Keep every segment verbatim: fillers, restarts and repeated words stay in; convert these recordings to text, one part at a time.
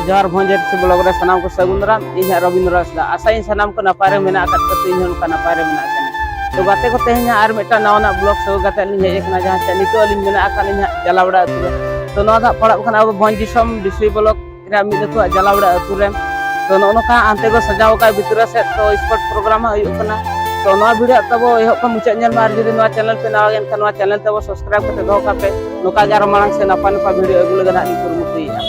ᱡᱚᱦᱟᱨ ᱵᱷᱚᱸᱡᱽ ᱮᱯ ᱥᱤ ᱵᱞᱚᱜ ᱨᱮ ᱥᱟᱱᱟᱢ ᱠᱚ ᱥᱟᱹᱜᱩᱱ ᱫᱟᱨᱟᱢ᱾ ᱤᱧ ᱦᱟᱸᱜ ᱨᱚᱵᱤᱱᱫᱨᱚ ᱦᱟᱸᱥᱫᱟ᱾ ᱟᱥᱟᱭᱟᱹᱧ ᱥᱟᱱᱟᱢ ᱠᱚ ᱱᱟᱯᱟᱭ ᱨᱮ ᱢᱮᱱᱟᱜ ᱟᱠᱟᱫ ᱠᱚᱣᱟ, ᱤᱧ ᱦᱚᱸ ᱱᱚᱝᱠᱟ ᱱᱟᱯᱟᱭ ᱨᱮ ᱢᱮᱱᱟᱜ ᱟᱠᱟᱫᱤᱧᱟ᱾ ᱛᱚ ᱜᱟᱛᱮ ᱠᱚ, ᱛᱮᱦᱮᱧ ᱦᱟᱸᱜ ᱟᱨ ᱢᱤᱫᱴᱟᱝ ᱱᱟᱣᱟᱱᱟᱜ ᱵᱞᱚᱜ ᱥᱳ ᱠᱟᱛᱮ ᱞᱤᱧ ᱦᱮᱡ ᱟᱠᱟᱱᱟ, ᱡᱟᱦᱟᱸ ᱪᱮ ᱱᱤᱛᱚᱜ ᱟᱹᱞᱤᱧ ᱢᱮᱱᱟᱜ ᱟᱠᱟᱫ ᱞᱤᱧ ᱦᱟᱸᱜ ᱡᱟᱞᱟᱵᱟᱲᱟ ᱟᱹᱛᱩ ᱨᱮ᱾ ᱛᱚ ᱱᱚᱣᱟ ᱫᱚ ᱦᱟᱸᱜ ᱯᱟᱲᱟᱜ ᱠᱟᱱᱟ ᱟᱵᱚ ᱵᱷᱚᱸᱡᱽ ᱫᱤᱥᱚᱢ ᱰᱤ ᱥᱤ ᱵᱞᱚᱠ ᱨᱮᱭᱟᱜ ᱢᱤᱫ ᱟᱹᱛᱩ ᱦᱟᱸᱜ ᱡᱟᱞᱟᱵᱟᱲᱟ ᱟᱹᱛᱩ ᱨᱮ᱾ ᱛᱚ ᱱᱚᱜᱼᱚ ᱱᱚᱝᱠᱟ ᱦᱟᱱᱛᱮ ᱠᱚ ᱥᱟᱡᱟᱣ ᱟᱠᱟᱫ ᱵᱷᱤᱛᱨᱤ ᱥᱮᱫ, ᱛᱚ ᱥᱯᱳᱨᱴ ᱯᱨᱳᱜᱨᱟᱢ ᱦᱟᱸᱜ ᱦᱩᱭᱩᱜ ᱠᱟᱱᱟ᱾ ᱛᱚ ᱱᱚᱣᱟ ᱵᱷᱤᱰᱤᱭᱳ ᱛᱟᱵᱚ ᱮᱦᱚᱵ ᱠᱷᱚᱱ ᱢᱩᱪᱟᱹᱫ ᱧᱮᱞ ᱢᱟ, ᱟᱨ ᱡᱩᱫᱤ ᱱᱚᱣᱟ ᱪᱮᱱᱮᱞ ᱯᱮ ᱱᱟᱣᱟ ᱜᱮᱭᱟ ᱮᱱᱠᱷᱟᱱ ᱱᱚᱣᱟ ᱪᱮᱱᱮᱞ ᱛᱟᱵᱚ ᱥᱟᱵᱥᱠᱨᱟᱭᱤᱵ ᱠᱟᱛᱮ ᱫᱚᱦᱚ ᱠᱟᱜ ᱯᱮ᱾ ᱱᱚᱝᱠᱟ ᱜᱮ ᱟᱨᱚ ᱢᱟᱲᱟᱝ ᱥᱮᱫ ᱱᱟᱯᱟᱭ ᱱᱟᱯᱟᱭ ᱵᱷᱤᱰᱤᱭᱳ ᱟᱹᱜᱩ ᱞᱟᱹᱜᱤᱫ ᱦᱟᱸᱜ ᱞᱤᱧ ᱠᱩᱨᱩᱢᱩᱴᱩᱭᱮᱫᱼᱟ᱾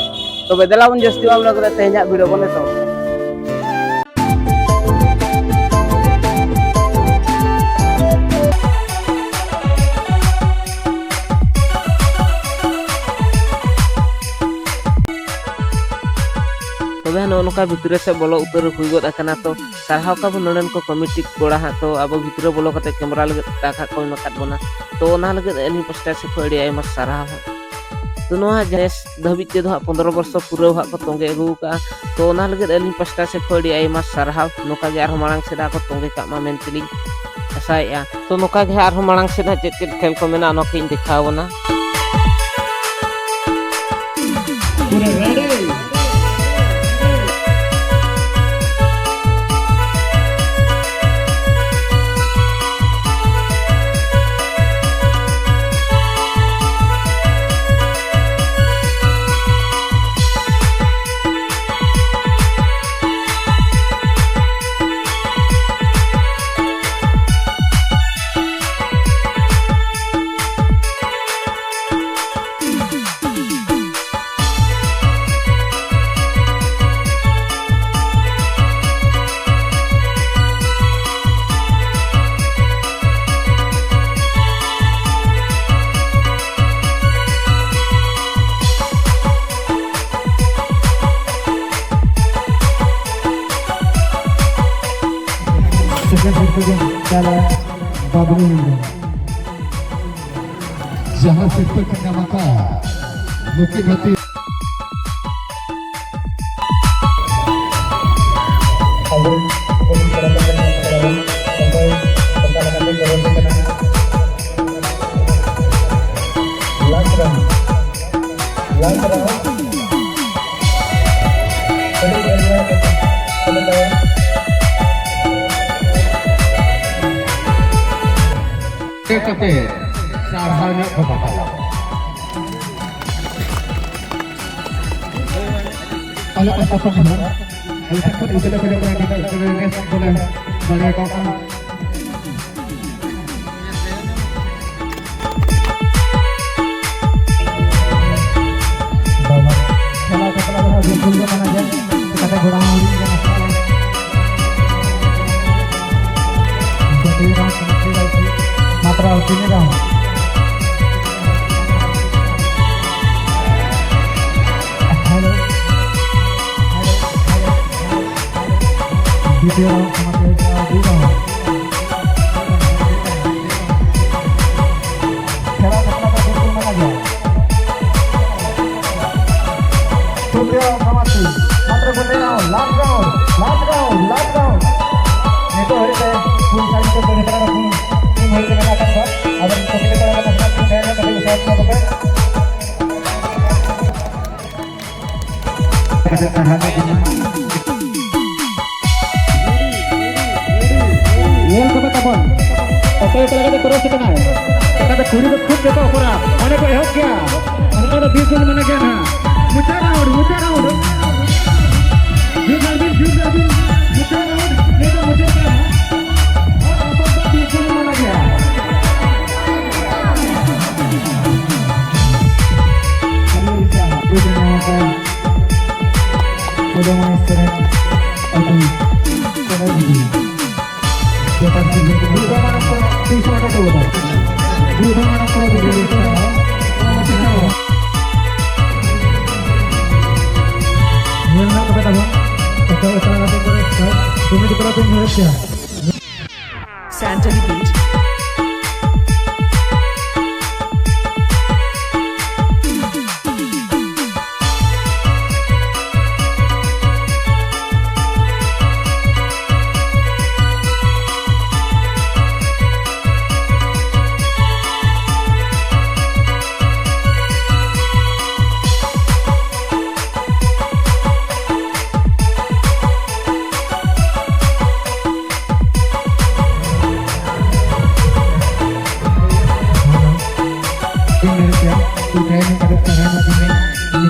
ᱛᱚᱵᱮ ᱫᱮᱞᱟ ᱵᱚᱱ ᱡᱟᱹᱥᱛᱤ ᱵᱟᱝ ᱞᱟᱹᱭ ᱠᱟᱛᱮ ᱛᱮᱦᱮᱧᱟᱜ ᱵᱷᱤᱰᱤᱭᱳ ᱵᱚᱱ ᱮᱛᱚᱦᱚᱵᱟ᱾ ᱛᱚᱵᱮ ᱱᱚᱜᱼᱚ ᱱᱚᱝᱠᱟ ᱵᱷᱤᱛᱨᱤ ᱥᱮᱫ ᱵᱚᱞᱚ ᱩᱛᱟᱹᱨ ᱦᱩᱭ ᱜᱚᱫ ᱟᱠᱟᱱᱟ᱾ ᱛᱚ ᱥᱟᱨᱦᱟᱣ ᱠᱟᱵᱚᱱ ᱱᱚᱰᱮᱱ ᱠᱚ ᱠᱚᱢᱤᱴᱤ ᱠᱚᱲᱟ ᱦᱟᱸᱜ᱾ ᱛᱚ ᱟᱵᱚ ᱵᱷᱤᱛᱨᱤ ᱵᱚᱞᱚ ᱠᱟᱛᱮ ᱠᱮᱢᱮᱨᱟ ᱞᱟᱹᱜᱤᱫ ᱴᱟᱠ ᱦᱟᱸᱜ ᱠᱚ ᱮᱢ ᱟᱠᱟᱫ ᱵᱚᱱᱟ᱾ ᱛᱚ ᱚᱱᱟ ᱞᱟᱹᱜᱤᱫ ᱟᱹᱞᱤᱧ ᱯᱟᱥᱴᱟ ᱥᱮᱫ ᱠᱷᱚᱱ ᱟᱹᱰᱤ ᱟᱭᱢᱟ ᱥᱟᱨᱦᱟᱣ ᱦᱟᱸᱜ᱾ ᱛᱚ ᱱᱚᱣᱟ ᱡᱟᱦᱟᱸ ᱱᱮᱥ ᱫᱷᱟᱹᱵᱤᱡ ᱛᱮᱫᱚ ᱦᱟᱸᱜ ᱯᱚᱱᱫᱽᱨᱚ ᱵᱚᱨᱥᱚ ᱯᱩᱨᱟᱹᱣ ᱦᱟᱸᱜ ᱠᱚ ᱛᱚᱸᱜᱮ ᱟᱹᱜᱩ ᱟᱠᱟᱫᱼᱟ᱾ ᱛᱚ ᱚᱱᱟ ᱞᱟᱹᱜᱤᱫ ᱟᱹᱞᱤᱧ ᱯᱟᱥᱴᱟ ᱥᱮᱫ ᱠᱷᱚᱱ ᱟᱹᱰᱤ ᱟᱭᱢᱟ ᱥᱟᱨᱦᱟᱣ᱾ ᱱᱚᱝᱠᱟ ᱜᱮ ᱟᱨᱦᱚᱸ ᱢᱟᱲᱟᱝ ᱥᱮᱫ ᱦᱟᱸᱜ ᱠᱚ ᱛᱚᱸᱜᱮ ᱠᱟᱜ ᱢᱟ ᱢᱮᱱᱛᱮᱞᱤᱧ ᱟᱥᱟᱭᱮᱫᱼᱟ᱾ ᱛᱚ ᱱᱚᱝᱠᱟ ᱜᱮ ᱦᱟᱸᱜ ᱟᱨᱦᱚᱸ ᱢᱟᱲᱟᱝ ᱥᱮᱫ ᱦᱟᱸᱜ ᱪᱮᱫ ᱪᱮᱫ ᱠᱷᱮᱞ ᱠᱚ ᱢᱮᱱᱟᱜᱼᱟ, ᱚᱱᱟ ᱠᱚᱧ ᱫᱮᱠᱷᱟᱣ ᱟᱵᱚᱱᱟ᱾ ᱥᱮᱠᱮᱱᱰ ᱥᱤᱨᱯᱟᱹ ᱫᱚ ᱪᱟᱞᱟᱜᱼᱟ ᱵᱟᱵᱞᱩ ᱦᱮᱢᱵᱨᱚᱢ᱾ ᱡᱟᱦᱟᱸ ᱥᱤᱨᱯᱟᱹ ᱠᱚ ᱧᱟᱢ ᱟᱠᱟᱫ ᱱᱩᱠᱤᱱ ᱦᱟᱹᱛᱤ᱾ ᱟᱵᱚ ᱠᱚᱲᱟ ᱠᱚ ᱚᱠᱚᱭ ᱚᱠᱟ ᱞᱮᱠᱟᱛᱮ ᱠᱚ ᱨᱟᱹᱥᱤ ᱠᱟᱱᱟ᱾ ᱞᱟᱥ ᱨᱟᱣᱩᱱᱰ, ᱞᱟᱥ ᱨᱟᱣᱩᱱᱰ᱾ ᱠᱟᱛᱮ ᱥᱟᱨᱦᱟᱣ ᱧᱚᱜ ᱠᱚ ᱵᱟᱛᱟᱣᱟ᱾ ᱟᱞᱮ ᱯᱟᱥᱴᱟ ᱠᱷᱚᱱ ᱦᱚᱸ ᱟᱞᱮ ᱥᱮᱫ ᱠᱷᱚᱱ ᱤᱫᱤ ᱞᱮ ᱠᱷᱚᱡᱚᱜ ᱠᱟᱱᱟ, ᱡᱮᱴᱟ ᱩᱥᱟᱹᱨᱟ ᱱᱮᱥ ᱫᱚᱞᱮ ᱫᱟᱲᱮ ᱟᱠᱟᱫ ᱠᱟᱱᱟ᱾ ᱵᱟᱵᱟ, ᱪᱟᱞᱟᱣ ᱠᱟᱛᱮ ᱫᱚ ᱦᱟᱸᱜ ᱵᱤᱞᱠᱩᱞ ᱜᱮ ᱢᱟᱱᱟ ᱜᱮᱭᱟ᱾ ᱪᱤᱠᱟᱹᱛᱮ ᱜᱚᱲᱟ ᱦᱚᱸ ᱦᱩᱭᱩᱜ ᱠᱟᱱᱟ᱾ ᱡᱟᱹᱛᱤ ᱨᱮᱱᱟᱜ ᱢᱟᱛᱨᱟ ᱩᱛᱤᱱ ᱨᱮᱦᱚᱸ᱾ ᱦᱮᱞᱳ᱾ ᱫᱤᱛᱤᱭᱚ ᱨᱟᱣᱩᱱᱰ ᱥᱚᱢᱟᱡᱽ ᱨᱮ ᱫᱩᱭ ᱨᱟᱣᱩᱱᱰ᱾ ᱠᱷᱮᱞᱟ ᱥᱟᱯᱲᱟᱣ ᱫᱚ ᱵᱤᱞᱠᱩᱞ ᱢᱟᱱᱟ ᱜᱮᱭᱟ᱾ ᱛᱨᱤᱛᱤᱭᱚ ᱨᱟᱣᱩᱱᱰ ᱥᱚᱢᱟᱯᱛᱤ᱾ ᱢᱟᱛᱨᱚ ᱜᱚᱴᱮ round, last round, last round, last round. ᱱᱤᱛᱚᱜ ᱦᱟᱹᱨᱤᱡ ᱛᱮ ᱯᱩᱱ ᱥᱟᱭᱤᱰ ᱠᱚ ᱛᱮᱸᱜᱚ ᱠᱟᱱᱟ, ᱯᱩᱱ, ᱯᱩᱱ ᱦᱟᱹᱨᱤᱡ ᱛᱮ ᱢᱮᱱᱟᱜ ᱟᱠᱟᱫ ᱠᱚᱣᱟ᱾ ᱟᱫᱚ ᱱᱤᱛᱚᱜ ᱠᱚ ᱛᱮᱸᱜᱚ ᱠᱟᱱᱟ, ᱠᱟᱹᱴᱤᱡ ᱩᱥᱟᱹᱨᱟ ᱧᱚᱜ ᱠᱟᱛᱮ ᱠᱟᱛᱮ ᱥᱟᱦᱟ ᱠᱚ ᱯᱮ᱾ ᱧᱮᱞ ᱠᱚᱯᱮ ᱛᱟᱵᱚᱱ, ᱚᱠᱚᱭ ᱚᱠᱟ ᱞᱮᱠᱟᱛᱮ ᱠᱨᱚᱥ ᱠᱟᱱᱟᱭ᱾ ᱚᱠᱟ ᱫᱚ ᱠᱩᱲᱤ ᱫᱚ ᱠᱷᱩᱵ ᱡᱚᱛᱚ ᱚᱯᱚᱨᱟᱫ, ᱚᱸᱰᱮ ᱠᱚ ᱮᱦᱚᱵ ᱠᱮᱭᱟ, ᱚᱱᱠᱟ ᱫᱚ ᱵᱤᱥ ᱡᱚᱱ ᱢᱟᱱᱮ ᱜᱮ ᱱᱟᱦᱟᱜ᱾ ᱢᱩᱪᱟᱹᱫ ᱨᱟᱣᱩᱱᱰ, ᱢᱩᱪᱟᱹᱫ ᱨᱟᱣᱩᱱᱰ᱾ ᱡᱩᱛ ᱟᱨᱵᱤᱱ, ᱡᱩᱛ ᱟᱨᱵᱤᱱ, ᱢᱩᱪᱟᱹᱫ ᱨᱟᱣᱩᱱᱰ, ᱱᱤᱭᱟᱹ ᱫᱚ ᱢᱩᱪᱟᱹᱫ ᱠᱟᱱᱟ᱾ ᱚᱯᱚᱨᱟᱫ ᱵᱤᱥ ᱡᱚᱱ ᱢᱟᱱᱮ ᱜᱮ᱾ ᱧᱮᱞ ᱢᱮ ᱛᱚᱵᱮ ᱛᱟᱵᱚᱱ, ᱚᱠᱟ ᱚᱠᱟ ᱟᱛᱳ ᱠᱚᱨᱮ ᱠᱚᱢᱤᱴᱤ ᱠᱚᱨᱮ ᱠᱚ ᱧᱮᱞ ᱠᱮᱭᱟ᱾ Santali Beach.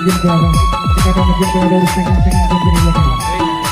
ᱢᱤᱫ ᱠᱚᱲᱟ ᱫᱚ, ᱪᱮᱠᱟ ᱠᱚ ᱢᱤᱫ ᱠᱚᱲᱟ ᱫᱚ ᱟᱹᱰᱤ ᱥᱟᱺᱜᱤᱧ ᱥᱟᱺᱜᱤᱧ ᱠᱷᱚᱱ ᱠᱚ ᱦᱮᱡ ᱟᱠᱟᱱᱟ᱾